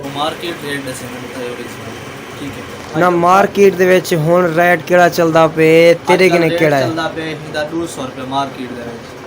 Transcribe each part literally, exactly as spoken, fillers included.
Market rate ݙسے نا، بتائے اوریجنل۔ ٹھیک ہے۔ نہ، مارکیٹ دے وچ ہݨ ریٹ کیڑھا چلدا پئے، تیݙے کنے کیڑھا ہے؟ چلدا پئے ہیندا ݙو سو روپے مارکیٹ دے وچ۔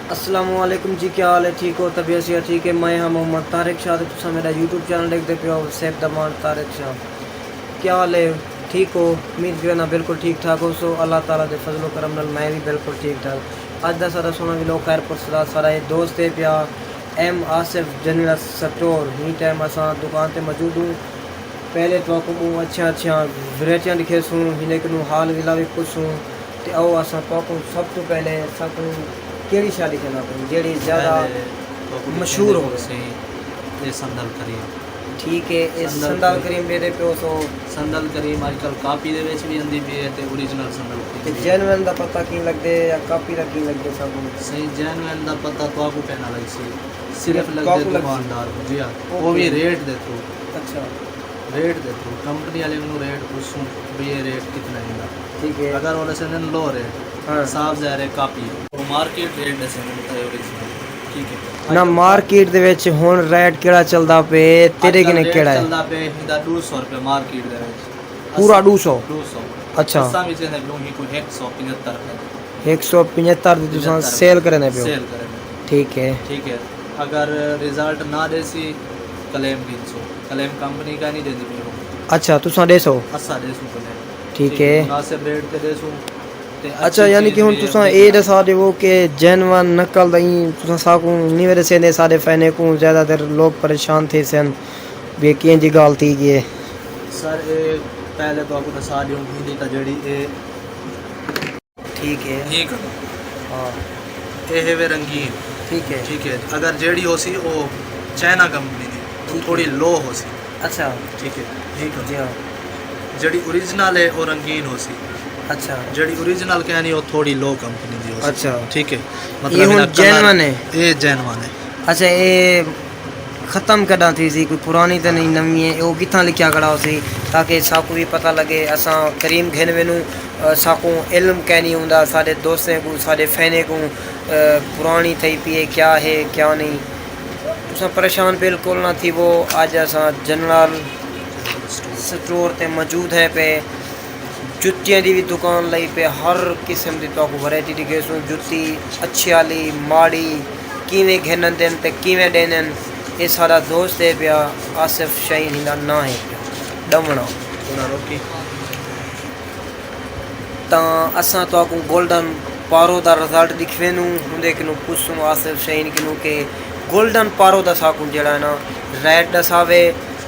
السلام علیکم جی، کیا حال ہے؟ ٹھیک ہو؟ طبیعت صحت ٹھیک ہے؟ میں ہاں محمد طارق شاہ تے تساں میݙا یوٹیوب چینل ݙیکھدے پئے ہو، سیف دمان طارق شاہ۔ کیا حال ہے؟ ٹھیک ہو؟ امید کرینداں بالکل ٹھیک ٹھاک ہوسو۔ اللہ تعالیٰ دے فضل و کرم نال میں وی بالکل ٹھیک ٹھاک۔ اڄ دا ساݙا سوہݨا ولاگ خیر پور سدا سارا ہے۔ دوست ہے پیا ایم آصف جنرل سٹور، ہی ٹائم اساں دکان تے موجود ہوں۔ پہلے تہاکوں ٻہوں اچھیاں اچھیاں ورائٹیاں ݙکھیسوں، ہیلے کنوں حال ویلا وی پچھسوں۔ تے آؤ اساں تہاکوں سب توں پہلے ساکوں کیڑھی شے ݙکھیندا پئیں جیڑھی زیادہ پہلے تہاکوں مشہور ݙکھیندے ہووے؟ سئیں، اے صندل کریم۔ ٹھیک ہے، اے صندل صندل کریم۔ کریم ݙیہدے پیو سو۔ صندل کریم اڄ کل کاپی دے وچ وی آندی پئی ہے تے اوریجنل صندل کریم تے وی۔ جینوئن دا پتہ کیں لڳدے یا کاپی دا کیں لڳدے ساکوں؟ سئیں، جینوئن دا پتہ تہاکوں کینا لڳسی، صرف لڳدے تہاکوں لڳسی۔ دکاندار کوں۔ جی ہاں، اوکے۔ او وی ریٹ دے تھرو۔ اچھا۔ ریٹ دے تھرو، کمپنی والے کنوں ریٹ پچھسوں بھئی اے ریٹ کتنا ہیندا۔ ٹھیک ہے۔ اگر او ݙسیندن لو ریٹ، ہاں۔ صاف ظاہر ہے کاپی ہے۔ او مارکیٹ ریٹ ݙسیندن تے اوریجنل۔ ٹھیک ہے۔ نہ، مارکیٹ دے وچ ہݨ ریٹ کیڑھا چلدا پئے، تیݙے کنے کیڑھا ہے؟ چلدا پئے ہیندا ݙو سو روپے مارکیٹ دے وچ۔ پورا ݙو سو؟ ݙو سو۔ اچھا۔ اساں وچ ایندے ݙوہیں کوں ہک سو پنجھتر روپے۔ ہک سو پنجھتر دی تساں پنجھتر سیل کریندے پیو؟ سیل کریندے۔ ٹھیک ہے۔ ٹھیک ہے۔ اگر رزلٹ نہ ݙیسی، کلیم گھنسو۔ کلیم کمپنی کائنی ݙیندی پئی ہو۔ اچھا، تساں ݙیسو؟ اساں ݙیسوں کلیم۔ ٹھیک ہے۔ مناسب ریٹ تے ݙیسوں۔ تے اچھا، اچھی یعنی چیز کہ ہݨ بھی تساں اے ݙسا ݙیوو کہ جینوئن نقل دا ایں تساں ساکوں نیویں ݙسیندے، ساݙے فینے کوں زیادہ تر لوگ پریشان تھیسن بھی کیں جی ڳالھ تھی ڳئی ہے۔ سر، اے پہلے تہاکوں ݙسا ݙیوں، ہیندی تاں جیڑھی اے ٹھیک ہے۔ ٹھیک ہے۔ ہاں۔ اے ہے وے رنگین۔ ٹھیک ہے۔ ٹھیک ہے۔ اگر جیڑھی ہوسی او چائنا کمپنی دی، او ٹھیک ہے۔ تھوڑی لو ہوسی۔ اچھا۔ ٹھیک ہے۔ ٹھیک ہے۔ جی ہاں۔ جیڑھی اوریجنل ہے او رنگین ہوسی۔ اچھا۔ جیڑھی اوریجنل کائنی او تھوڑی لو کمپنی دی ہوسی۔ اچھا۔ ٹھیک ہے۔ مطلب اے ہݨ ایندے کلر جینوئن ہے؟ اے جینوئن ہے۔ اچھا، اے ختم کݙاں تھیسی؟ کوئی پرانی تے نہیں، نویں ہے؟ او کتھاں لکھیا کھڑا ہوسی تاکہ ساکوں وی پتہ لڳے؟ اساں کریم گھن وینوں، آ، ساکوں علم کائنی ہوندا، ساݙے دوستیں کوں، ساݙے فینے کوں، آ، پرانی تھئی پئی ہے، کیا ہے، کیا نہیں۔ تساں پریشان بالکل نہ تھیوو، اڄ اساں جنرل سٹور تے موجود ہے پئے۔ جتیاں دی وی دکان لائی پئے، ہر قسم دی تہاکوں ورائٹی ݙکھیسوں، جتی اچھی آلی، ماڑی، کیویں گھنن دن تے کیویں ݙیندن۔ اے ساݙا دوست ہے پیا، آصف شاہین ہیندا ناں ہے پیا، ݙوݨا۔ تاں اساں تہاکوں گولڈن پارو دا رزلٹ ݙکھویندوں، ہوندے کنوں پچھسوں آصف شاہین کنوں کہ گولڈن پارو دا ساکوں جیڑھا ہے نا ریٹ ݙساوے۔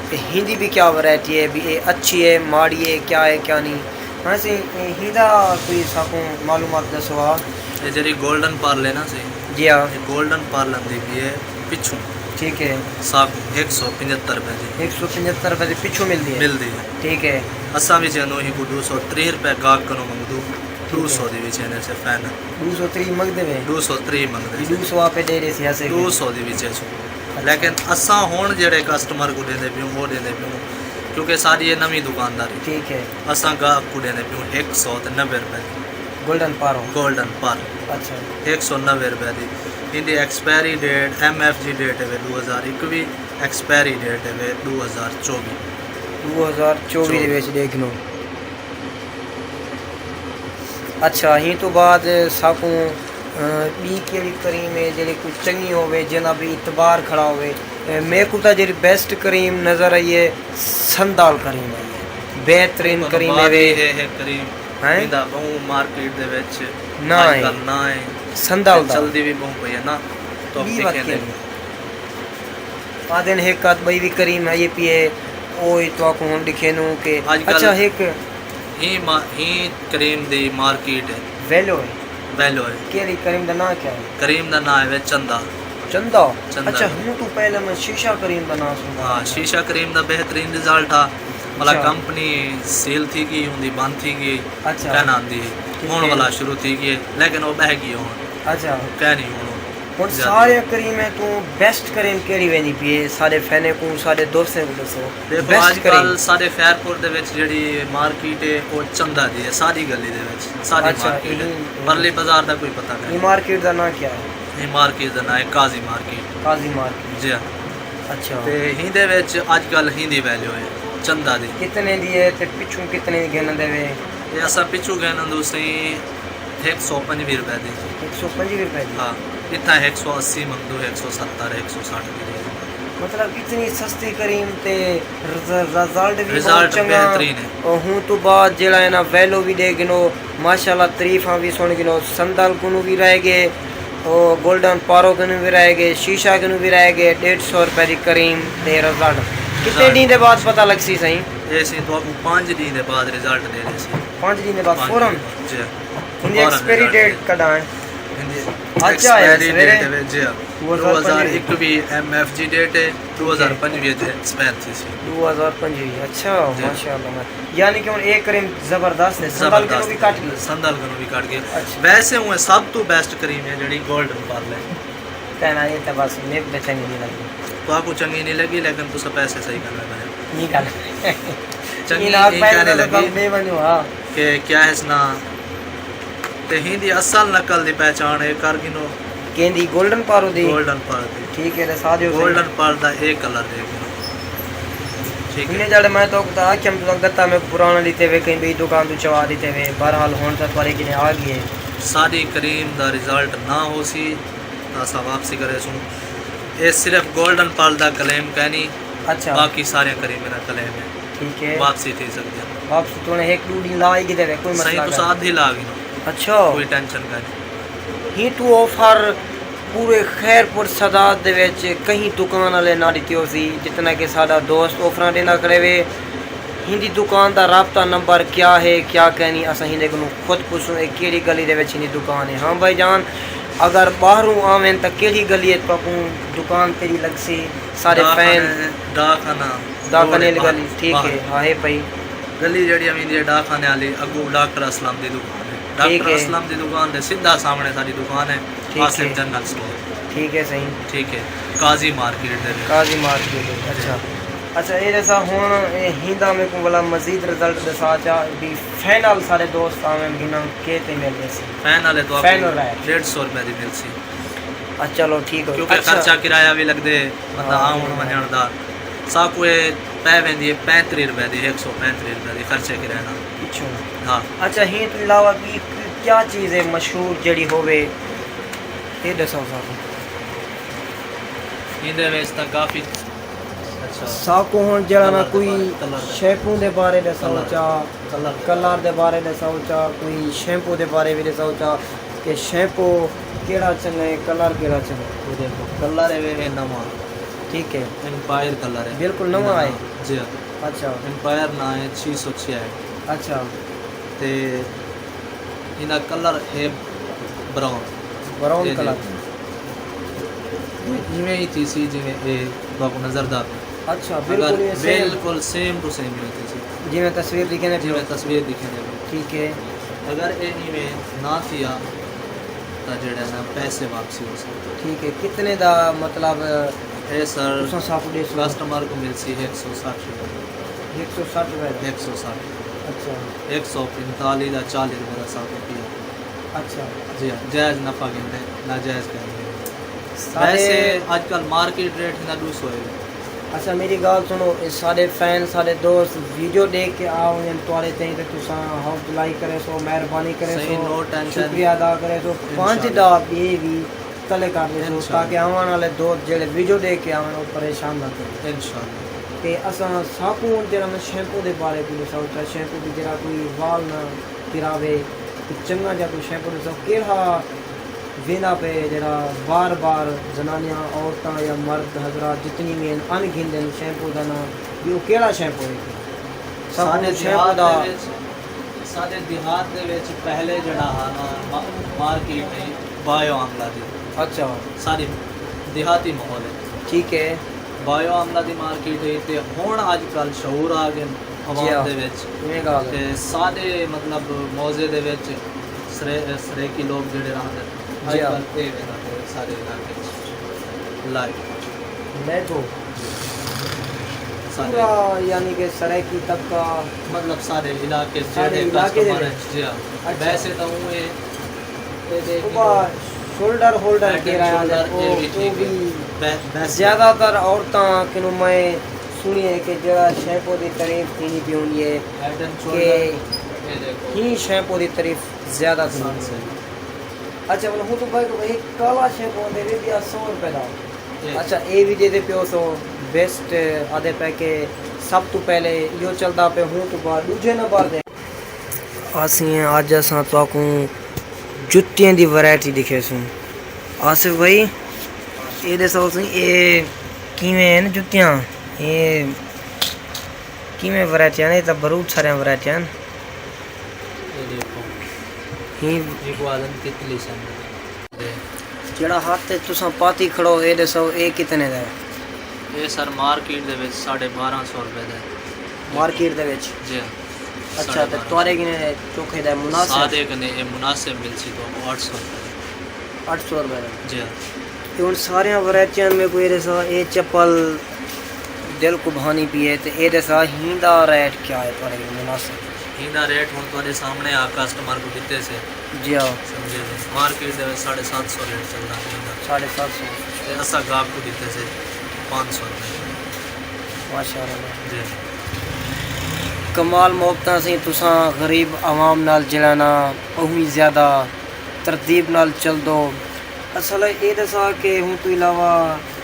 تے ہیندی بھی کیا ورائٹی ہے، بھی اے اچھی ہے، ماڑی ہے، کیا ہے، کیا نہیں؟ ہاں سئیں، اے ہیندا کوئی ساکوں معلومات ݙسو ہا۔ اے جیڑھی گولڈن پارل ہے نا سئیں، جی ہاں۔ اے گولڈن پارل آندی پئی ہے پچھوں۔ ٹھیک ہے۔ ساکوں ہک سو پنجھتر روپے دی۔ ہک سو پنجھتر روپے دی پچھوں ملدی ہے؟ ملدی ہے۔ ٹھیک ہے۔ اساں وی چیندوں ہیکوں ݙو سو تریہہ روپے گاہک کنوں منگدوں، ٹھیک ہے۔ ݙو سو دی وی چیندے سے فائنل۔ ݙو سو تریہہ منگدے وے؟ ݙو سو تریہہ منگدے۔ ݙو سو آپے ݙے ݙیسی ہاسے۔ ݙو سو دی وی چیسوں۔ اچھا۔ لیکن اساں ہݨ جیڑھے کسٹمر کوں ݙیندے پیوں، او ݙیندے پیوں، کیونکہ ساݙی اے نویں دکانداری۔ ٹھیک ہے۔ اساں گاہک کوں ݙیندے پیوں ہک سو تے نوے روپے دی۔ گولڈن پارو۔ گولڈن پارو۔ اچھا۔ ہک سو نوے روپے دی۔ ایندی expiry date, M F G date ہے ݙو ہزار اکوی، ایکسپائری ڈیٹ ہے ݙو ہزار چووی۔ ݙو ہزار چووی دے وچ ݙیکھ لو۔ اچھا، ہیں توں بعد ساکوں، آ، ٻی کیڑھی کریم ہے جیڑھی کوئی چنڳی ہووے، جیندا بھی اعتبار کھڑا ہووے؟ اے میکوں تاں جیڑھی بیسٹ کریم نظر آئی ہے، سندال کریم آئی ہے۔ بہترین کریم ہے وے۔ ہے، ہے کریم۔ ہیں؟ ایندا ٻہوں مارکیٹ دے وچ نہ اڄ ہے۔ کل نہ ہے۔ سندال تے دا۔ چلدی بھی ٻہوں پئی ہے نا۔ تو ٻی وقت دکھیندے کے۔ آہدن ہک ادھ ٻئی وی کریم آئی پئی ہے، او ہی تہاکوں ہݨ ݙکھینوں کہ اڄ کل اچھا، ہک ہی ما-، ہی کریم دی مارکیٹ ہے۔ ویلو ہے۔ ویلو ہے۔ کیڑھی کریم دا ناں کیا ہے؟ کریم دا ناں ہے وے چندا۔ چندہ۔ چندہ۔ اچھا، ہوں تو پہلے میں شیشہ کریم دا نام سندا ہاں، ہا۔ شیشہ کریم دا بہترین رزلٹ ہا۔ مطلب اچھا۔ کمپنی سیل تھی گئی ہوندی، بند تھی گئی، اچھا۔ کہنا آندی ہی۔ ٹھیک ہون ہے۔ والا شروع تھی گئی، لیکن وہ بہ گئی ہون۔ اچھا۔ کہہ نہیں ہون۔ ہن زیادہ۔ سارے کریمیں تو بیسٹ کریم کیڑی ویندی پی ہے؟ سارے فینے کو، سارے دوستیں کو دسو۔ دیکھو، بیسٹ اج کریم۔ کل سارے خیر پور دے وچ جیڑھی مارکیٹ ہے، وہ چندہ دی ہے، ساری گلی دے وچ، ساری اچھا، مارکیٹ ہے۔ یہ پرلی بازار دا کوئی پتہ یہ نہیں۔ مارکیٹ دا نام کیا ہے؟ یہ مارکیٹ دا نام ہے قاضی مارکیٹ۔ قاضی مارکیٹ۔ جی ہاں۔ اچھا۔ تے ہیندے وچ اج کل ہیندی ویلیو ہے چندہ دی۔ کتنے دی ہے تے پچھوں کتنے دی گھن دے وے؟ تے اساں پچھوں گھن دو سائیں ہک سو پنجوی روپے دی۔ ایک سو پنجوی روپے دی؟ ہاں، اتھاں ہک سو اسی منگدو، ہک سو ستر، ہک سو سٹھ دی۔ مطلب اتنی سستی کریم تے رز-، رزلٹ بھی بہت رزلٹ چنگا۔ بہترین ہے۔ اور ہوں تو بعد جڑا ہے نا ویلو بھی ݙے گھنو، ماشاءاللہ تعریفاں بھی سݨ گھنو، سندل کنوں بھی رہ گئے، او گولڈن پارو کنوں بھی رہ گئے، شیشہ کنوں بھی رہ گئے، ݙیڈھ سو روپے دی کریم تے رزلٹ۔ کتنے رزلٹ۔ ݙینھ دے بعد پتہ لگ سی سائیں؟ اے سی تو کو پانچ ݙینھ دے بعد رزلٹ ݙے ݙے سی۔ پانچ ݙینھ دے بعد پانچ فوراً؟ ݙینھ۔ جی۔ ہندی فوراً ایکسپائری رزلٹ ڈیٹ ݙے۔ کݙاں ہے؟ ہندی اچھا ہے، ایکسپائری سویرے؟ ڈیٹ ہے جی۔ دو ہزار پنجوی۔ دو ہزار اکوی ایم ایف جی ڈیٹ ہے، دو ہزار پنجوی تے ایکسپائر تھی سی۔ دو ہزار پنجوی، اچھا، جی۔ ماشاءاللہ۔ یعنی کہ ہن اے کریم زبردست ہے، سندل کنوں بھی کٹ گئی۔ سندل کنوں بھی کٹ گئی۔ اچھا۔ ویسے ہوں سب تو بیسٹ کریم ہے جیڑھی گولڈن پارل ہے۔ کہنا یہ تو بس میرے کو چنگی نہیں لگی۔ تو آپ کو چنگی نہیں لگی، لیکن تسا پیسے صحیح کرنا پڑے۔ نہیں کر۔ چنگی یہ ناک نہیں پہلے کہنے تو لگی۔ کم نہیں بنو، ہاں۔ کہ کیا ہے اس نا، تے ہیندی اصل نقل دی پہچان ہے کر گھنو۔ کیندی؟ گولڈن پارو دی؟ گولڈن پارل دی۔ ٹھیک ہے، دسا دیو سائیں۔ گولڈن پارل دا اے کلر ہے۔ ٹھیک ہے۔ انہیں جڑے میں تو کتا آکھیا میں تو گتا میں پرانا لیتے وے، کہیں بئی دکان تو چوا دیتے وے، بہرحال ہن تو تھوڑے کنے آ گئے۔ ساری کریم دا رزلٹ نہ ہو سی، تاں اساں واپسی کرے سوں۔ اے صرف گولڈن پارل دا کلیم کائنی، اچھا۔ باقی سارے کریم دا کلیم ہے۔ ٹھیک ہے۔ واپسی تھی سکدی ہے۔ واپسی تو نے ایک دو دن لا ہی گئے وے، کوئی مسئلہ سائیں، تسا نہیں۔ آدھی لا گھنو۔ اچھا۔ کوئی ٹینشن کائنی۔ ہی تو آفر پورے خیر پور سادات دے وچ کہیں دکان والے نہ ݙتی ہوسی، جتنا کہ ساݙا دوست آفراں ݙیندا کھڑے وے۔ ہیندی دکان دا رابطہ نمبر کیا ہے، کیا کہنی، اساں ہیندے کنوں خود پچھوں، اے کیڑھی گلی دے وچ ہیندی دکان ہے؟ ہاں بھائی جان، اگر ٻاہروں آون تاں کیڑھی گلی اچ تہاکوں دکان تیݙی لڳسی؟ سارے فین۔ ڈاکخانہ، ڈاکخانہ ڈاکخانے روڈ والی باہر، گلی، ٹھیک باہر۔ ہے، ہاں ہے پئی۔ گلی جیڑھی اویندی ہے ڈاکخانے والی، اڳوں ڈاکٹر اسلم دی دکان ہے۔ ٹھیک ڈاکٹر ہے۔ اسلم دی دکان دے سیدھا سامنے ساݙی دکان ہے، ٹھیک آصف ہے۔ General store. ٹھیک ہے سائیں۔ ٹھیک ہے، قاضی مارکیٹ دے وچ۔ قاضی مارکیٹ ہے، اچھا۔ اچھا، اے ݙسا ہݨ اے ہیندا میکوں ولا مزید رزلٹ ݙسا چا بھی فائنل سارے دوست آون گھنن کے تے مل ویسی؟ فائنل ہے تو آپ فائنل کو ہے۔ ݙیڈھ سو روپے دی ملسی۔ اچھا، چلو ٹھیک ہو۔ کیونکہ اچھا۔ خرچہ کرایہ بھی لڳدے، بندہ ہاں۔ آوݨ ونڄݨ دا۔ ساکوں اے پئے ویندی ہے پینتریہہ روپے دی، ہک سو پینتریہہ روپے دی خرچے کرایہ نال۔ اچھا۔ ہاں۔ اچھا، ہی تو علاوہ بھی کیا چیز ہے مشہور جیڑھی ہووے؟ اے ݙساؤ ساکوں۔ ایندے وچ تاں کافی اچھا۔ ساکوں ہݨ جیڑھا نا کلر دے کوئی بارے، کلر دے۔ شیمپو دے بارے ݙساؤ کلر۔ چا، کلر۔ کلر دے بارے ݙساؤ چا، کوئی شیمپو دے بارے بھی ݙساؤ چا کہ شیمپو کیڑھا چنڳا ہے، کلر کیڑھا چنڳا ہے؟ اے ݙیکھو، کلر ہے وے نواں۔ ٹھیک ہے۔ امپائر کلر ہے۔ بالکل نواں ہے۔ جی ہاں۔ اچھا۔ امپائر ناں ہے، چھی سو چھیاہٹھ۔ اچھا۔ تے ایندا کلر ہے براؤن۔ براؤن اے کلر۔ ݙیکھو۔ ایویں ہی تھیسی جیویں اے تہاکوں نظر دا پیا۔ اچھا، اگر بالکل اے سیم۔ بالکل سیم ٹو سیم ایویں تھیسی۔ جیویں تصویر ݙکھیندے پیو۔ جیویں تصویر ݙکھیندے پیو۔ ٹھیک ہے۔ اگر اے ایویں نہ تھیا تاں جیڑھا نا پیسے واپسی ہوسی۔ ٹھیک ہے، کتنے دا مطلب؟ اے سر، تساں ساکوں ݙیسو۔ کسٹمر کوں ملسی ہک سو سٹھ روپے۔ ہک سو سٹھ روپے دا؟ ہک سو سٹھ۔ اچھا۔ ہک سو پنتالی دا چالیہہ روپے دا ساکوں پیا۔ اچھا۔ جی ہاں، جائز نفع گھندے، ناجائز کائنی گھندے۔ سارے۔ ویسے اڄ کل مارکیٹ ریٹ ہیندا ݙو سو ہے۔ اچھا، میری ڳالھ سُݨو، اے ساݙے فین، ساݙے دوست ویڈیو ݙیکھ کے آ ونڄن تہاݙے تئیں تے تساں حوصلہ افزائی کریسو، مہربانی کریسو، صحیح، نو ٹینشن۔ شکریہ ادا کریسو، پنج انشاءاللہ۔ دا ٻئے وی تلے کر ݙیسو، انشاءاللہ۔ تاکہ آوݨ والے دوست جیڑھے ویڈیو ݙیکھ کے آون، او پریشان نہ تھین۔ انشاءاللہ۔ تے اساں ساکوں ہُݨ جیڑھا نا شیمپو دے بارے کوں ݙساؤ چا، شیمپو بھی جیڑھا کوئی وال نہ کراوے، کوئی چنڳا جیہا کوئی شیمپو ݙساؤ، کیڑھا ویندا پئے جیڑھا بار بار زنانیاں، عورتاں یا مرد حضرات جتنی وی ہن، ان گھندن شیمپو دا ناں، بھی او کیڑھا شیمپو ہے؟ ساکوں ساݙے شیمپو دیہات دا دے وچ، ساݙے دیہات دے وچ پہلے جیڑھا ہا نا، ما-، مارکیٹ ہئی بایو آملہ دی۔ اچھا۔ ساݙی دیہاتی ماحول ہے۔ ٹھیک ہے۔ بایو آملہ دی مارکیٹ ہے تے ہݨ اڄ کل شعور آ ڳئے عوام جی ہاں۔ دے وچ۔ ایویں ڳالھ ہے۔ تے سارے مطلب موضے دے وچ سرے سرائیکی لوگ جڑے رہندے اڄ جی ہاں۔ کل اے ویندا پئے سارے علاقے وچ لائٹ میں تو سارے پورا یعنی کہ سرائیکی طبقہ مطلب سارے علاقے سارے جڑے علاقے دے کسٹمر وچ۔ جی ہاں۔ اچھا۔ ویسے تو اوں اے اے دے صبح شولڈر ہولڈر ہیڈ کے اینڈ رہا ہے شولڈر اے وہ بھی وہ ٹھیک ہے۔ بھی بے- بیسٹ زیادہ تر عورتاں کنوں میں سنی ہے کہ جڑا شیمپو دی تعریف تھینی پی ہوندی ہے ہیڈ اینڈ کہ شولڈر اے دیکھو۔ ہی شیمپو دی تعریف زیادہ تھینی سن پی سے ہوندی ہے۔ اچھا مطلب ہوں تو بھائی بھائی کالا شیمپو ہوندے وی بیا سو روپے دا۔ جی۔ اچھا اے وی دے دے پیو سو بیسٹ آدھے پہ کہ سب تو پہلے ایو چلدا پہ ہوں تو بعد دوجے نمبر دے۔ اسیں اج اساں تہاکوں جتیاں دی ورائٹی ݙکھیسوں۔ آصف بھائی، اے ݙسو سئیں، اے کیویں ہن جتیاں؟ اے کیویں ورائٹیاں ہن؟ اے تاں بروت ساریاں ورائٹیاں ہن۔ اے ݙیکھو، ہیں ایکو آہدن تتلی سینڈل۔ جیڑھا ہتھ تے تساں پاتی کھڑو، اے ݙسو، اے کتنے دا ہے؟ اے سر مارکیٹ دے وچ ساڑھے بارہ سو روپے دا ہے۔ مارکیٹ دے وچ؟ جی ہاں۔ اچھا، ساڑھے تے بارہ۔ تہاݙے کنے چوکھے دا ہے مناسب؟ سادے کنے اے مناسب ملسی تہاکوں اٹھ سو روپے دا۔ اٹھ سو روپے دا۔ جی ہاں۔ تے ہݨ ساریاں ورائٹیاں میں کوئی ݙسا، اے چپل دل کو بھانی پئی ہے، تے اے ݙسا ہیندا ریٹ کیا ہے تہاݙے کنے مناسب؟ ہیندا ریٹ ہݨ تہاݙے سامݨے آ، کسٹمر کوں ݙتے سے۔ جی ہاں۔ سمجھے جی؟ مارکیٹ دے وچ ساڑھے ست سو ریٹ چلدا پیندا۔ ساڑھے ست سو۔ تے اساں گاہک کوں ݙتے سے پنج سو روپے۔ ماشاء اللہ۔ جی۔ کمال محبتاں سئیں، تساں غریب عوام نال جیڑھا نا ٻہوں ہی زیادہ ترتیب نال چلدو۔ اصل اے ݙسا کہ ہوں توں علاوہ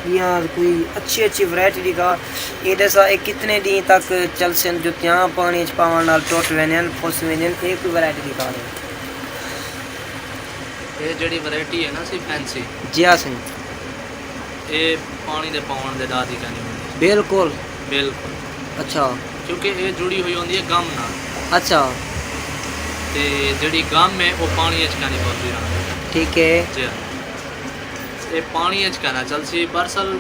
ٻیاں کوئی اچھی اچھی ورائٹی ݙکھا۔ اے ݙسا اے کتنے ݙینھ تک چلسن؟ جتیاں پاݨی اچ پاوݨ نال ٹٹ ویندین، پھس ویندین، اے کوئی ورائٹی ݙکھا ݙے۔ اے جیڑھی ورائٹی ہے نا سی فینسی، جی ہاں سئیں۔ اے پاݨی دے پاوݨ دے ݙا دی کائنی ہوندی۔ بالکل۔ بالکل۔ اچھا۔ کیونکہ اے جڑی ہوئی ہوندی ہے گم نال۔ اچھا۔ تے جیڑھی گم ہے او پاݨی اچ کائنی پوندی رہندی۔ ٹھیک ہے۔ جی ہاں۔ اے پاݨی اچ کائنا چلسی، برسل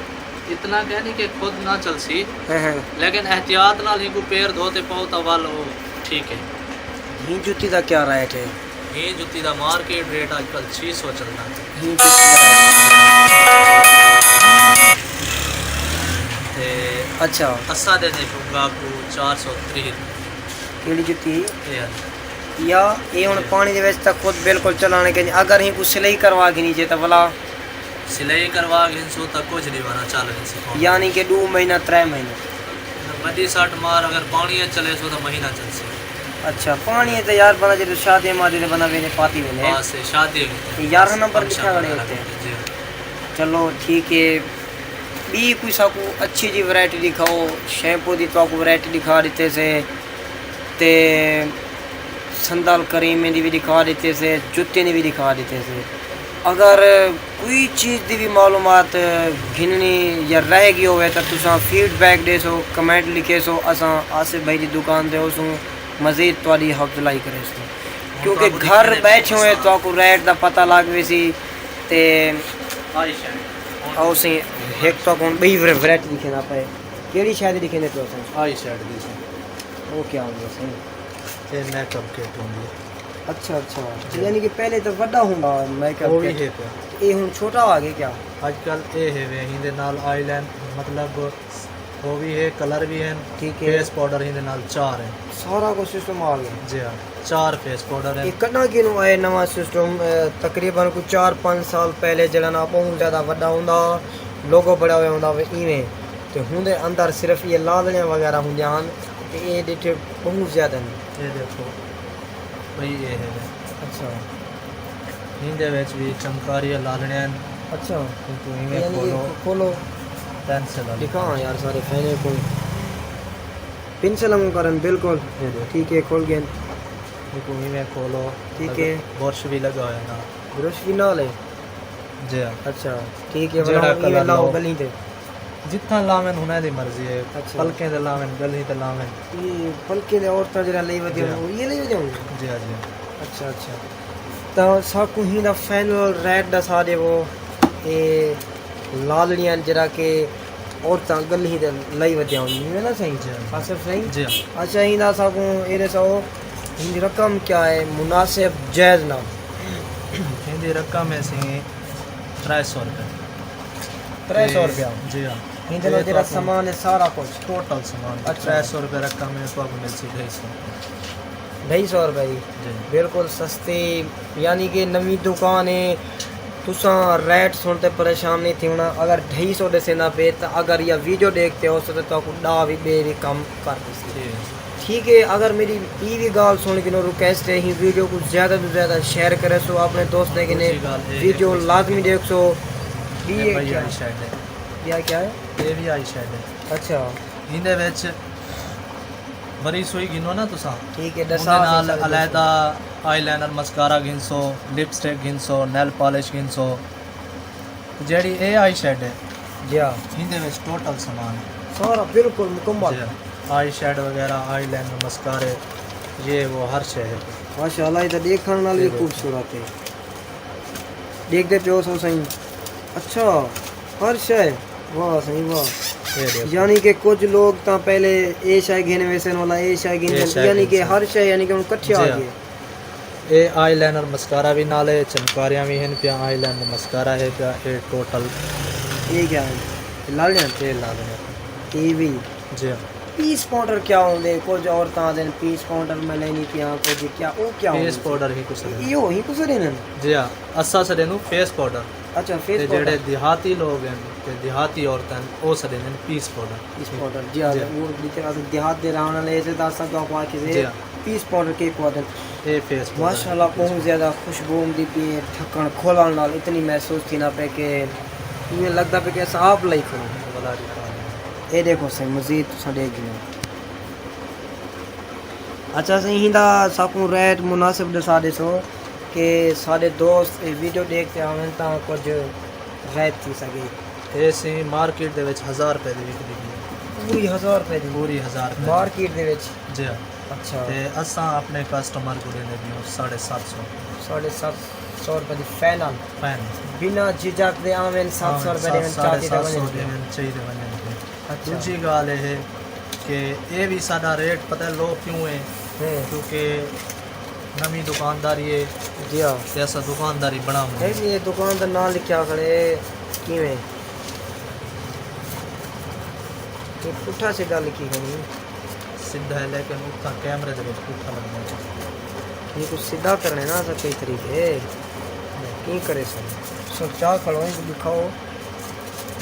اتنا کائنی کہ خود نہ چلسی، ہاں ہاں۔ لیکن احتیاط نال ہیکوں پیر دھو تے پاؤ تاں ول او ٹھیک ہے۔ ہی جتی دا کیا ریٹ ہے؟ ہی جتی دا مارکیٹ ریٹ اڄ کل چھی سو چلدا پیا۔ ہی جتی دا ریٹ۔ تے اچھا۔ اساں دے دے شوگا کو چار سو تریہہ روپے۔ کیڑی جتی؟ اے ہے۔ یا اے ہݨ پاݨی دے وچ تاں خود بالکل چلانے کے، اگر ہی کو سلائی کروا گھنی جے تاں بھلا۔ سلائی کروا گھنسوں تاں کجھ ݙیوانا چل ویسی پاݨی۔ یعنی کہ ݙو مہینہ، ترے مہینے۔ وݙی سٹ مار اگر پاݨی اچ چلیسوں تاں مہینہ چلسی۔ اچھا، پاݨی ہے تاں یار بندہ جݙوں شادی مادی تے بندہ ویندے پاتی ویندے۔ بس شادی ہے کیتے۔ یارہاں نمبر فنکشن لکھا کھڑے وغیرہ ہوتے۔ کیتے، جی۔ چلو ٹھیک ہے، ٻی کوئی ساکوں اچھی جی ورائٹی ݙکھاؤ، شیمپو دی تہاکوں ورائٹی ݙکھا ݙتے سے تے سندل کریمیں دی وی ݙکھا ݙتے سے، جتیں دی وی ݙکھا ݙتے سے۔ اگر کوئی چیز دی وی معلومات گھنݨی یا رہ ڳئی ہووے تاں تساں فیڈ بیک ݙیسو، کمنٹ لکھیسو، اساں آصف بھائی دی دکان تے ہوسوں، مزید تہاݙی حوصلہ افزائی کریسوں، کیونکہ گھر بیٹھے ہوئے تہاکوں ریٹ دا پتہ لڳ ویسی۔ تے آؤ سئیں، ہک تہاکوں ہݨ ٻئی ور-، ورائٹی ݙکھیندا پئے۔ کیڑھی شے دی ݙکھیندے پئے ہو سئیں؟ آئی شیڈ دی سئیں۔ او کیا ہوندے سئیں؟ اے میک اپ کٹ ہوندی ہے۔ اچھا اچھا۔ یعنی کہ پہلے تاں وݙا ہوندا میک اپ او وی کٹ۔ ہے پیا۔ اے ہݨ چھوٹا آ ڳئے کیا؟ اڄ کل اے ہے وے، ایندے نال آئی لائن، مطلب، او وی ہے، کلر وی ہن، ٹھیک ہے۔ فیس پاؤڈر ایندے نال چار ہن۔ سارا کچھ سسٹم آ ڳئے۔ جی ہاں، چار فیس پاؤڈر ہن۔ اے کݙاں کنوں آئے نواں سسٹم؟ اے، تقریباً کوئی چار پنج سال پہلے جیڑھا نا ٻہوں زیادہ وݙا ہوندا، لوگو بݨیا ہویا ہوندا وے ایویں، تے ہوندے اندر صرف اے لالڑیاں وغیرہ ہوندیاں ہن، تے اے ݙٹھے ٻہوں زیادہ ہن۔ اے ݙیکھو بھئی، اے ہے وے۔ اچھا۔ ایندے وچ وی چمکاری لالڑیاں ہن۔ اچھا۔ ہن توں ایویں یعنی کھولو۔ کھولو۔ پینسل والی۔ ݙکھاؤ یار سارے فینے کوں۔ پینسل وانگوں کرن بالکل۔ جی جی۔ ٹھیک ہے، کھول ڳئے۔ ہن توں ایویں کھولو۔ ٹھیک ہے۔ برش وی لڳا ہویا نا۔ برش وی نال ہے؟ جی ہاں۔ اچھا، ٹھیک ہے، جیڑھا بݨاؤ، ایویں کلر لاؤ لو۔ ڳلیں تے۔ جتھاں لاون انہاں دی مرضی ہے۔ اچھا۔ پلکیں تے لاون، ڳلیں تے لاون۔ اے پلکیں تے عورتاں جیڑھا لئی ودیاں جی۔ ہن، او اے لئی ودیاں ہن؟ جی ہاں، جی ہاں۔ اچھا اچھا۔ تاں ساکوں ہیندا فائنل ریٹ ݙسا ݙیوو۔ اے لا لڑیاں، جیڑھا کہ عورتاں گلھی تے لئی ودیاں ہوندیاں، ہے نا سائیں؟ جی ہاں۔ آصف سائیں؟ جی ہاں۔ اچھا، ایندا ساکوں اے ݙساؤ، ایندی رقم کیا ہے؟ مناسب جائز نہ؟ ایندی رقم ہے سائیں ترے سو روپے۔ ترے سو روپیہ؟ جی ہاں۔ ایندے نال جیڑھا سامان ہے سارا کچھ؟ ٹوٹل سامان اچھا۔ ترے سو روپے رقم ہے، تہاکوں ملسی ڈھائی سو۔ ڈھائی سو روپے دی؟ جی۔ بالکل سستی، یعنی کہ نویں دکان ہے۔ تساں ریٹ سݨ تے پریشان نہیں تھیوݨا۔ اگر ڈھائی سو ݙسیندا پئے، تاں اگر یا ویڈیو ݙیکھ تے ہوسو، تاں تہاکوں ݙاہ وی ٻئے وی کم کر ݙیسی۔ جی۔ ٹھیک ہے، اگر میری ای وی ڳالھ سݨ کنوں ریکویسٹ ہے، ہی ویڈیو کوں زیادہ توں زیادہ شیئر کریسو، اپݨے دوستیں کنے دوجھی ڳالھ ہے، ویڈیو لازمی ݙیکھسو۔ ٻی اے ہے بھائی کیا؟ آئی شیڈ ہے۔ ٻیا کیا ہے؟ اے وی آئی شیڈ ہے۔ اچھا۔ ایندے وچ وری سوئی گھنو نا تساں۔ ٹھیک ہے، اوندے ݙسا نال سارے علیحدہ آئی لائنر، مسکارا گھنسو، لپسٹک گھنسو، نیل پالش گھنسو۔ جیڑھی اے آئی شیڈ ہے، جی ہاں۔ ایندے وچ ٹوٹل سامان ہے۔ سارا بالکل مکمل۔ جی ہاں۔ آئی شیڈ وغیرہ، آئی لائنر، مسکارے، یہ وہ ہر شے ہے۔ ماشاءاللہ، اے تاں ݙیکھݨ نال وی خوبصورت ہے۔ ݙیکھدے پیو سو سائیں۔ اچھا، ہر شے۔ واہ سائیں واہ۔ اے ݙیکھو۔ یعنی کہ کجھ لوگ تاں پہلے اے شے گھن ویسن، والا اے شے گھن اے ویسن، شے یعنی گھن کہ ویسن۔ ہر شے یعنی کہ ہݨ کٹھیا جی آ ہاں۔ ڳئے۔ اے آئی لائنر مسکارا وی نال ہے، چمکاریاں وی ہن پیاں، آئی لائنر مسکارا ہے پیا، اے ٹوٹل۔ اے کیا ہے؟ لال جان؟ اے لال جان۔ اے وی؟ جی ہاں۔ پیس پاؤڈر کیا ہوندے؟ کجھ عورتاں آہدن پیس پاؤڈر میں لینی پیاں، کجھ کیا، او کیا ہوندے؟ پیس پاؤڈر ہی کچھ نہیں۔ ایہو ہی کچھ نہیں نا؟ جی ہاں، اساں سݙینوں فیس پاؤڈر۔ اچھا، فیس تے پاؤڈر۔ جیڑھے دیہاتی لوگ ہن تے دیہاتی عورتاں ہن، او سݙیندن پیس پاؤڈر۔ پیس پاؤڈر، جی ہاں، جی۔ او ݙیکھے اساں دیہات دے رہݨ والے، ایسے تاں اساں تہاکوں آکھیسے جی ہاں۔ پیس پاؤڈر کیکوں آہدن۔ اے فیس پاؤڈر۔ ماشاءاللہ، بہت زیادہ خوشبو ہوندی پئی ہے، ڈھکݨ کھولݨ نال اتنی محسوس تھیندا پئے کہ ایویں لڳدا پئے کہ اساں آپ لائی کھڑے ہیں۔ ولا جی خان۔ اے ݙیکھو سائیں، مزید تساں ݙیکھ گھنو۔ اچھا سائیں، ایندا ساکوں ریٹ مناسب ݙسا ݙیسو کہ ساݙے دوست اے ویڈیو ݙیکھ تے آون تاں کجھ غائب تھی سڳے۔ اے سئیں مارکیٹ دے وچ ہزار روپے دی وکدی پئی ہے۔ پوری ہزار روپے دی؟ پوری ہزار روپے دی۔ مارکیٹ دے وچ؟ جی ہاں۔ اچھا۔ تے اساں اپݨے کسٹمر کوں ݙیندے پئے ہوں ساڑھے ست سو۔ ساڑھے ست سو روپے دی فائنل؟ فائنل۔ بنا جھجک دے آون ست سو روپے ݙیون، چاہیدے تے ونڄن۔ ݙیون، چاہیدے ونڄن۔ اچھا۔ ݙوجھی ڳالھ اے ہے کہ اے وی ساݙا ریٹ پتہ ہے لو کیوں ہے؟ ہوں۔ کیونکہ نویں دکانداری ہے۔ جی ہاں۔ تے اساں دکانداری بݨاوݨی ہے۔ نہیں، اے دکان دا ناں لکھیا کھڑے، کیویں؟ اے پٹھا سدھا لکھی کھڑی۔ سدھا ہے، لیکن اتھاں کیمرے دے وچ پٹھا لڳدا ہے۔ اے کوں سدھا کرݨے نا، اساں کئی طریقے۔ کیوں کرے سن؟ سوچا کھڑو، ایں کوں ݙکھاؤ۔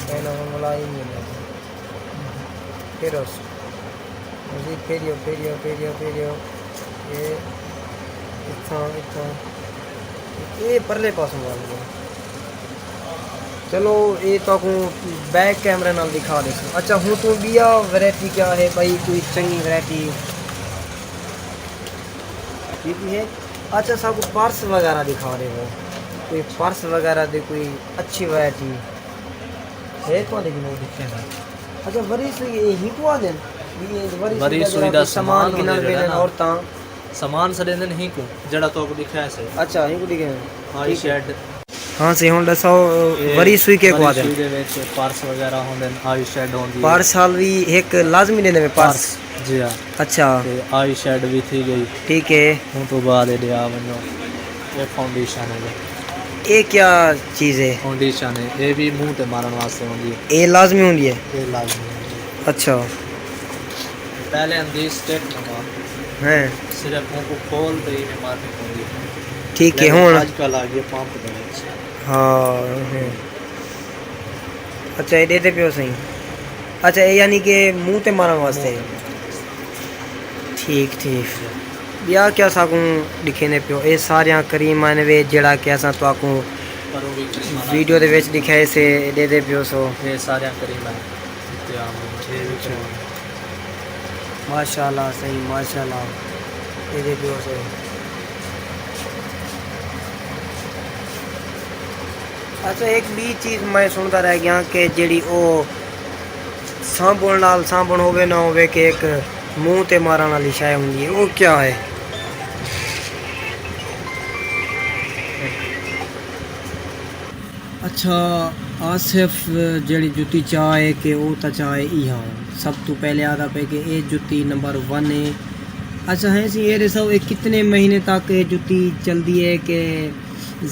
پہلے ہݨ ملائی نہیں ہے۔ پھر اس مزید پھیریو، پھیریو، پھیریو، پھیریو۔ اے اتھاں، اتھاں۔ اے پرلے پاسوں ول ڳئے۔ چلو، اے تہاکوں بیک کیمرے نال ݙکھا ݙیسوں۔ اچھا، ہݨ توں ٻیا ورائٹی کیا ہے بھائی؟ کوئی چنڳی ورائٹی؟ ٹھیک ہے۔ اچھا، ساکوں پرس وغیرہ ݙکھا ݙیوو۔ کوئی پرس وغیرہ دی کوئی اچھی ورائٹی ہے؟ تہاݙے کول ݙکھے نا۔ اچھا، وری سوئی اے ہی کوں آہدن؟ وی اے وری وری سوئی دا سامان گھنݨ ویندن عورتاں۔ سامان سݙیندن ہی کوں، جیڑھا تہاکوں ݙکھایا سے۔ اچھا، ہی کوں ݙکھے۔ آئی شیڈ۔ ہاں سئیں، ہݨ ݙساؤ، اے وری سوئی کیکوں آہدن؟ وری سوئی دے وچ پرس وغیرہ ہوندن، آئی شیڈ ہوندی ہے۔ پرس حال وی ہک لازمی ݙیندے میں پرس؟ پرس، جی ہاں۔ اچھا۔ تے آئی شیڈ وی تھی ڳئی۔ ٹھیک ہے۔ اوں توں بعد ایݙے آ ونڄو۔ اے فاؤنڈیشن ہے۔ اے کیا چیز ہے؟ فاؤنڈیشن ہے، اے وی منہ تے مارݨ واسطے ہوندی ہے۔ اے لازمی ہوندی ہے؟ اے لازمی ہوندی ہے۔ اچھا۔ پہلے ہوندی سٹک نما۔ ہیں۔ صرف اوں کوں کھول تے ہی مارݨی ہوندی ہے۔ ٹھیک ہے، لیکن ہݨ؟ اڄ کل آ ڳئے پمپ دے وچ۔ ہاں، ہیں۔ اچھا، اے ݙیندے پیو سئیں۔ اچھا، اے یعنی کہ منہ تے مارݨ واسطے۔ ٹھیک، ٹھیک۔ ٻیا کیا ساکوں ݙکھیندے پیو؟ اے ساریاں کریم آہن وے، جیڑھا کہ اساں تہاکوں ویڈیو دے وچ ݙکھائے سے، ݙیندے پیو سو۔ اے ساریاں کریم آہن۔ ماشاءاللہ سئیں، ماشاءاللہ۔ ݙیندے پیو سو۔ اچھا، ہک ٻئی چیز میں سݨدا رہ ڳیاں کہ جیڑھی او صابݨ نال، صابݨ ہووے نہ ہووے، کہ ہک منہ تے مارݨ والی شے ہوندی ہے، او کیا ہے؟ اچھا، آصف جیڑھی جتی چا ہے کہ او تاں چا ہے ایہا۔ سب توں پہلے آہدا پئے کہ اے جتی نمبر ون ہے۔ اچھا ہیں سی، اے ݙساؤ، اے کتنے مہینے تک اے جتی چلدی ہے؟ کہ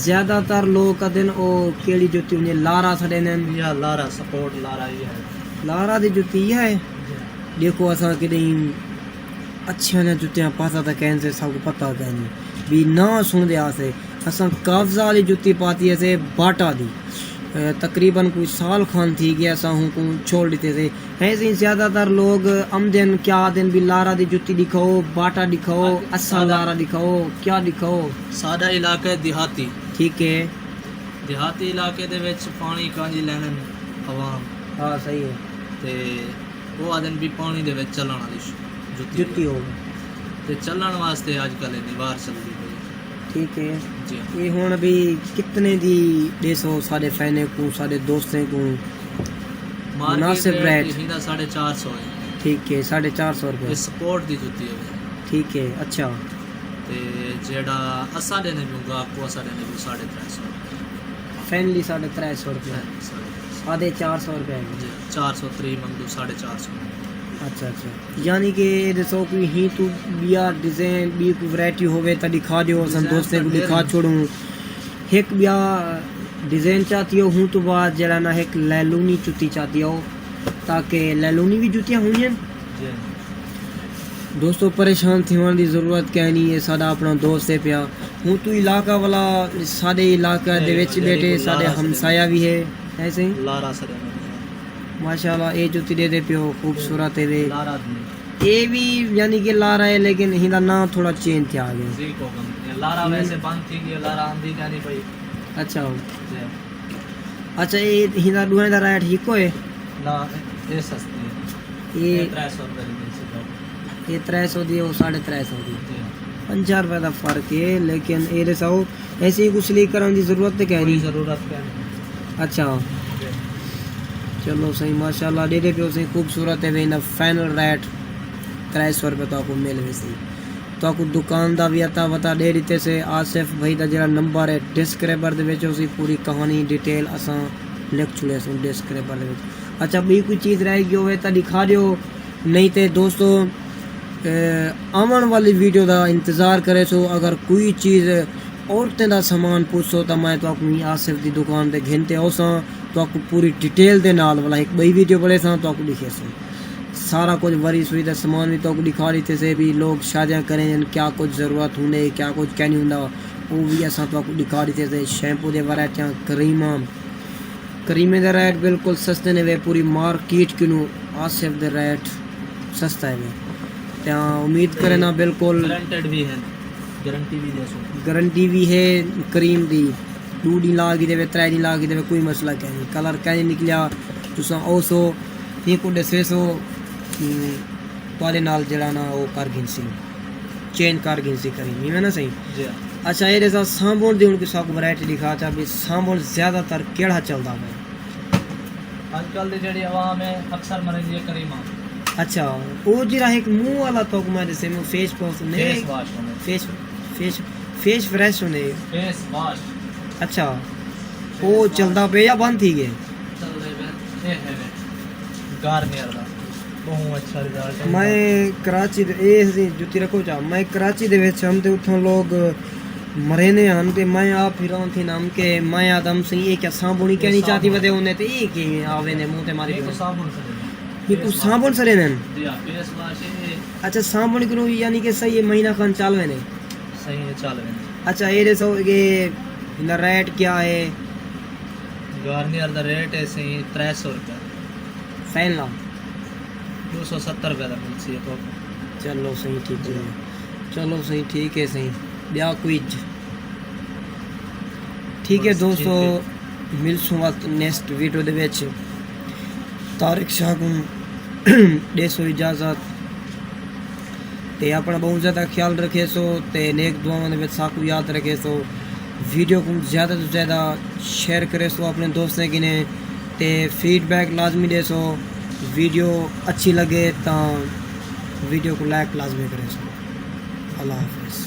زیادہ تر لوگ آہدن او کیڑھی جتی ہوندی ہے؟ لارا سݙیندن۔ یا لارا، سپورٹ لارا ہی ہے۔ لارا دی جتی ایہا ہے۔ ݙیکھو، اساں کݙہیں اچھیاں جتیاں پاسا تاں کہن سے، ساکوں پتہ کائنی۔ بھی نہ سݨدے آسے۔ اساں قافزہ والی جتی پاتی ہسے، باٹا دی۔ اے، تقریباً کوئی سال کھان تھی ڳیا، اساں ہوں کوں چھوڑ ݙتے سے۔ ہیں سی، زیادہ تر لوگ آمدن کیا آہدن بھی لارا دی جتی ݙکھاؤ، باٹا ݙکھاؤ، اساں لارا ݙکھاؤ، کیا ݙکھاؤ؟ ساݙا علاقہ ہے دیہاتی۔ ٹھیک ہے۔ دیہاتی علاقے دے وچ پاݨی کانجی لیندن عوام۔ ہاں، صحیح ہے۔ تے او آہدن بھی پاݨی دے وچ چلݨ والی ش-، جتی جتی ہو۔ ہو۔ تے چلݨ واسطے اڄ کل اے نوار چلدی پئی۔ ٹھیک ہے۔ جی۔ اے ہݨ بھی کتنے دی ݙیسو ساݙے فینے کوں، ساݙے دوستیں کوں؟ مارکیٹ مناسب ریٹ ریٹ؟ ہیندا ساڑھے چار سو ہے۔ ٹھیک ہے، ساڑھے چار سو روپے۔ اے سپورٹ دی جتی ہے۔ ٹھیک ہے، اچھا۔ تے جیڑھا اساں ݙیندے پیوں گاہک کوں، اساں ݙیندے پیوں ساڑھے ترے سو روپے۔ فائنلی ساڑھے ترے سو روپے۔ فائنلی ساڑھے ترے سو۔ آدھے چار سو روپے۔ جی، چار سو تریہہ منگدو، ساڑھے چار سو۔ اچھا، اچھا۔ یعنی کہ ݙسو کوئی ہیں توں ٻیا ڈیزائن، ٻی کوئی ورائٹی ہووے تاں ݙکھا ݙیو، اساں ڈیزائن دوستیں تاں کوں ݙکھا ڈھیر ہن۔ چھوڑوں۔ ہک ٻیا ڈیزائن چاتی ہو، ہوں توں بعد جیڑھا نا ہک لیلونی جتی چاتی ہو، تاکہ لیلونی وی جتیاں ہوندین۔ جی۔ دوستو، پریشان تھیوݨ دی ضرورت کائنی، اے ساݙا اپݨا دوست ہے پیا۔ ہوں توں علاقہ والا، ساݙے علاقہ دے وچ ٻیٹھے، ساݙے ہمسایہ وی ہے، ہے صحیح؟ لارا سݙے۔ ماشاءاللہ، اے جتی ݙیہدے پیو، خوبصورت ہے وے۔ لارا دی۔ اے وی یعنی کہ لارا ہے، لیکن ہیندا ناں تھوڑا چینج تھیا ڳئے۔ جی، کو غم نہیں۔ لارا ویسے بند تھی ڳئی، لارا آندی کائنی پئی۔ اچھا۔ جی۔ اچھا، اے ہیندا ݙوہیں دا ریٹ ہکو ہے؟ نہ، اے سستی ہے۔ اے اے ترے سو روپے دی مل سڳدی ہے۔ اے ترے سو دی، او ساڑھے ترے سو دی۔ جی۔ پنجاہ روپے دا فرق ہے، لیکن اے ݙیسو، ایسی کوں سلیک کرݨ دی ضرورت تے کائنی۔ کوئی ضرورت کائنی۔ اچھا۔ جی۔ چلو صحیح، ماشاءاللہ، ݙیہدے پیو صحیح، خوبصورت ہے وے، ہیندا فائنل ریٹ ترے سو روپے تہاکوں مل ویسی۔ تہاکوں دکان دا وی اتا وتا ݙے ݙتے سے۔ آصف بھائی دا جیڑھا نمبر ہے ڈسکرائبر دے وچ ہوسی، پوری کہانی ڈیٹیل اساں لکھ چھوڑیسوں ڈسکرائبر دے وچ۔ اچھا، ٻئی کوئی چیز رہ ڳئی ہووے تاں ݙکھا ݙیو، نہیں تے دوستو، اے، آوݨ والی ویڈیو دا انتظار کریسو۔ اگر کوئی چیز عورتیں دا سامان پچھسو تاں میں تہاکوں آصف دی دکان تے گھن تے آؤساں، تہاکوں پوری ڈیٹیل دے نال ولا ہک ٻئی ویڈیو بݨیساں، تہاکوں ݙکھیسوں۔ سارا کجھ وری سوئی دا سامان وی تہاکوں ݙکھا ݙتے سے، بھی لوگ شادیاں کریں ہن، کیا کجھ ضرورت ہوندے، کیا کجھ کائنی ہوندا، او وی اساں تہاکوں ݙکھا ݙتے سے۔ شیمپو دے ورائٹیاں، کریماں، کریمیں دے ریٹ بالکل سستے نے وے، پوری مارکیٹ کنوں آصف دے ریٹ سستا ہے وے۔ تاں امید کرینداں بالکل گارنٹیڈ وی ہن، گارنٹی وی ݙیسوں۔ گارنٹی وی ہے کریم دی، ݙو ݙینہہ لا گھدے وے، ترے ݙینہہ لا گھدے وے، کوئی مسئلہ کائنی، کلر کائنی نکلیا، تساں آؤسو، ایں کوں ݙسیسو، ہم، تہاݙے نال جیڑھا نا او کر گھنسی، چینج کر گھنسی کریم، ایویں نا صحیح؟ جی ہاں۔ اچھا، اے ݙیسو صابن دی ہݨ کوں ساکوں ورائٹی ݙکھا چا، بھی صابن زیادہ تر کیڑھا چلدا پئے؟ اڄ کل دی جیڑھی عوام ہے، اکثر مریندی ہے کریماں۔ اچھا، او جیڑھا ہک منہ والا تہاکوں میں ݙسے، فیس واش ہوندے۔ فیس واش ہوندے۔ فیس، فیس، فیس فریش ہوندے۔ Face wash. اچھا، او چلدا پئے یا بند تھی ڳئے؟ چلدے پئے، اے ہے وے، گارنیئر دا۔ ٻہوں اچھا رزلٹ ہے۔ میں کراچی دے، اے سی جتی رکھو چا، میں کراچی دے وچ ہم تے اتھاں لوگ مریندے ہن تے میں آپ حیران تھیندم کہ میں آہدم سئیں اے کیا صابن ہی کائنی چاتی ودے ہوندے تے اے کیویں آ ویندے منہ تے ماری؟ اے کوں صابن سݙیندن۔ اے کوں صابن سݙیندن؟ جی ہاں، فیس واش ہے۔ اچھا، صابن کنوں یعنی کہ صحیح ہے، مہینہ کھن چل ویندے؟ صحیح ہے، چل ویندے۔ اچھا، اے ݙیسو کہ ہیندا ریٹ کیا ہے؟ گارنیئر دا ریٹ ہے سئیں ترے سو روپے۔ فائنل؟ ݙو سو ستر روپے دا ملسی ہے تہاکوں۔ چلو سئیں، ٹھیک ہے۔ جی۔ چلو سئیں، ٹھیک ہے سئیں۔ ٻیا کوئی ج-، ٹھیک ہے بس، دوستو، ٹھیک ہے۔ ملسوں وقت نیکسٹ ویڈیو دے وچ۔ طارق شاہ کوں ݙیسو اجازت۔ تے اپݨا ٻہوں زیادہ خیال رکھیسو تے نیک دعاواں دے وچ ساکوں یاد رکھیسو۔ ویڈیو کوں زیادہ توں زیادہ شیئر کریسو اپݨے دوستیں کنے تے فیڈ بیک لازمی ݙیسو۔ ویڈیو اچھی لڳے تاں ویڈیو کوں لائک لازمی کریسو۔ اللہ حافظ۔